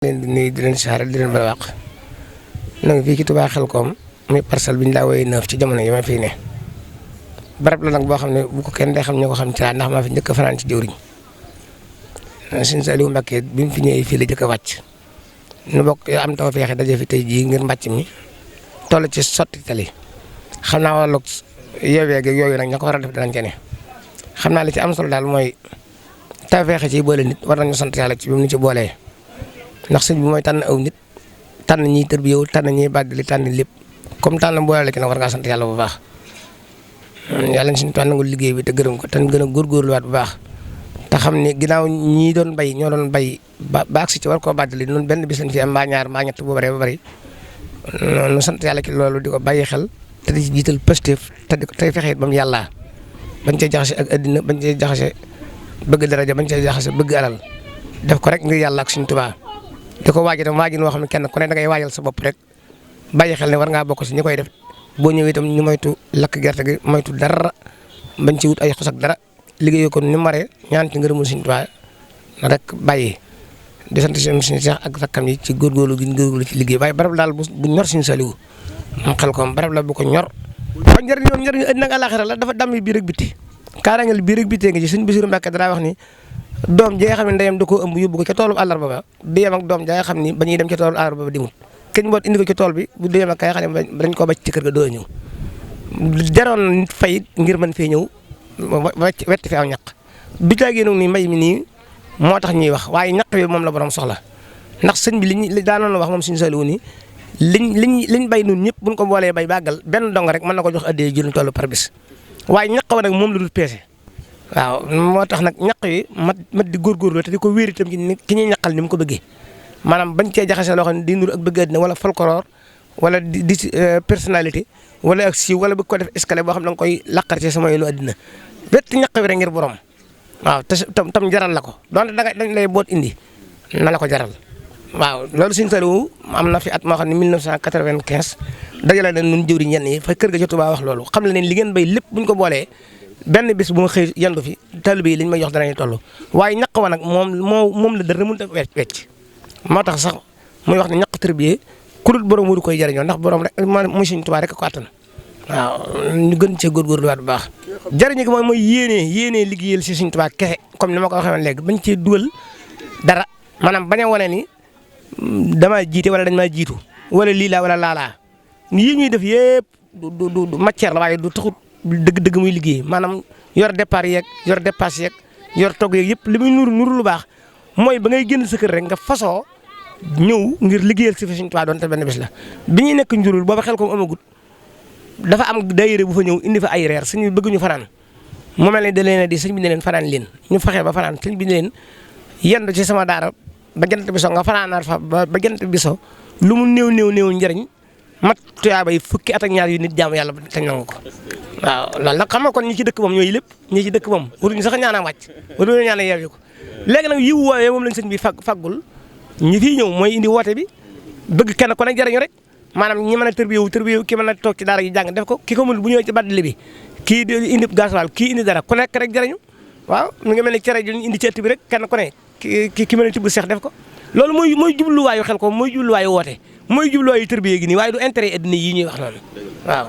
leen di nuyu di leen saare di leen bala wàq nag fii ci Touba Khelcom muy parcelle bi ñu daa woowee 9 ci jamono yi ma fii ne barab la nag boo xam ne bu ko kenn day xam ñoo ko xam ci laa ndax maa fi njëkk a fanaan ci Diewrigne Sëñ Saliou Mbacké bi mu fi ñëwee fii la jëkk a wàcc nu bokk am taw feexe daje fi tey jii ngir mbàcc mi toll ci sotti tali xam naa wàllug yeewee gi yooyu nag ña ko war a def danañ ca ne xam naa li ci am solo daal mooy taw feexe ci boole nit war nañu sant yàlla ci bi mu ñu ci boolee ndax sëñ bi mooy tànn aw nit tànn ñiy tërbiyewu tànn ñiy bàddali tànn lépp comme tànn boole ki nag war ngaa sant yàlla bu baax yàlla na suñu tool nangul liggéey bi te gërëm ko te gën a góorgóorluwaat bu baax te xam ne ginnaaw ñii doon bay ñoo doon bay ba agsi ci war koo bàddali noonu benn bis lañ fi am mbaa ñaar mbaa ñett bu bëree ba bëri nu sant yàlla ci loolu di ko bàyyi xel te di ci jiital positif te di ko tey fexe ba mu yàllaa bañ cee jaxase ak addina bañ cee jaxase bëgg daraja bañ cee jaxase bëgg alal def ko rek ngir yàlla ak suñu Tuubaa di ko waaj itam waajin woo xam ne kenn ku ne da ngay waajal sa bopp rek bàyyi xel ne war ngaa bokk si ñi koy def boo ñëwee itam ñu moytu lakk gerte gi moytu dara bañ ci wut ay xos ak dara liggéeyoo ko ni mu waree ñaan ci ngërëmul Sëñ Tuubaa rek bàyyi di sant suñu Seex ak rakkam yi ci góorgóorlu gi ñu góorgóorlu ci liggéey waaye barab daal bu ñor Sëñ Saliou moom Khelcom barab la bu ko ñor. waaw njëriñu àddina ak àllaaxira la dafa dam biir ak bitti kaaraangal biir ak bittee nga ci Sëñ Bassirou Mbacké dara wax ni doom ji nga xam ne ndeyam da koo ëmb yóbbu ko ca toolu àllarba ba di yem ak doom ja nga xam ni ba ñuy dem ca toolu àllarba ba dimut keñ boot indi ko ci tool bi bu di yem ak kay xam ne dañ koo bàcc ci kër ga doo ñëw jaroon nit fay ngir mën fee ñëw wetti fi aw ñaq du caagee nag ni mbay mi nii moo tax ñuy wax waaye ñaq bi moom la borom soxla ndax sëñ bi li daanoon wax moom Sëñ Saliou ni liñ bay nun ñëpp buñ ko boolee bay bàggal benn dong rek mën na ko jox addee juróom toll par bis waaye ñaq wa nag moom la dul peese waaw moo tax nag ñaq yi mat di góorgóorlu te di ko wéer itam ki ñuy ñaqal ni mu ko bëggee maanaam bañ cee jaxase loo xam ne di nur ak bëgg àddina wala folklore wala di personnalité wala ak siiw wala bëgg ko def escalier boo xam ne da nga koy laqar ci sama yoonu àddina wett ñaq bi rek ngir borom waaw te tam jaral la ko donte dañ lay boot indi na la ko jaral waaw loolu Sëñ Saliou am na fi at moo xam ne 1995 dajale na nun jëwriñ yenn yi fa kër ga ca Touba wax loolu xam le ne li ngeen bay lépp buñ ko boolee benn bis bu ma xëy yandu fi taalibe yi liñ may jox danañ toll waaye ñaq wa nag moom la dara mënut a wecc moo tax sax muy wax ne ñaq tërbiye ku dul borom waru koy jëriñoo ndax borom rek muy Sëñ Tuubaa rek ko attan waaw ñu gën cee góorgóorluwaat bu baax jëriñu gi mooy yéenee liggéeyal si Sëñ Tuubaa kese comme ni ma ko waxee woon léegi bañ cee dugal dara maanaam bañ a wane ni damaa jiite wala dañ maa jiitu wala lii laa wala laalaa yii ñuy def yëpp du matière la waaye du taxut dëgg-dëgg muy liggéey maanaam yor départ yeeg yor dépasse yeeg yor togg yeeg yëpp li muy nuru lu baax mooy ba ngay génn sa kër rek nga fasoo ñëw ngir liggéeyal si fi Sëñ Tuubaa doon te benn bis la. bi ñuy nekk njurul booba Khelcom amagut dafa am daayira bu fa ñëw indi fa ay reer suñu bëgg ñu fanaan mu mel ne da leen a di sëñ bi ne leen fanaan leen ñu fexe ba fanaan sëñ bi ne leen yendu ci sama daara ba jant bi so nga fanaanaat fa ba jant bi so lu mu néew njëriñ mat tuyaaba yi fukki at ak ñaar yu nit jaamu yàlla tañ nangu ko waaw loolu nag xam nga kon ñi ci dëkk moom ñooy lépp ñi ci dëkk moom waruñu sax ñaanaa wàcc waruñu ñaanaa yeewi ko léegi nag yiw woowee moom lañ sëñ bi faggul ñi fii ñëw mooy indi woote bi bëgg kenn ku ne jariñu rek maanaam ñi mën a tërbiyewu ki mën a toog ci daara yi jàng def ko ki ko mënul bu ñëwee ci baddali bi kii di indi gasoil kii indi dara ku nekk rek jariñu waaw mu ngi mel ni cere ji ñu indi ci ëtt bi rek kenn ku ne ki mën a tibb seex def ko loolu mooy jubluwaayu Khelcom mooy jubluwaayu woote mooy jubluwaayu tërbiye gi nii waaye du intérêt addina yi ñuy wax noonu waaw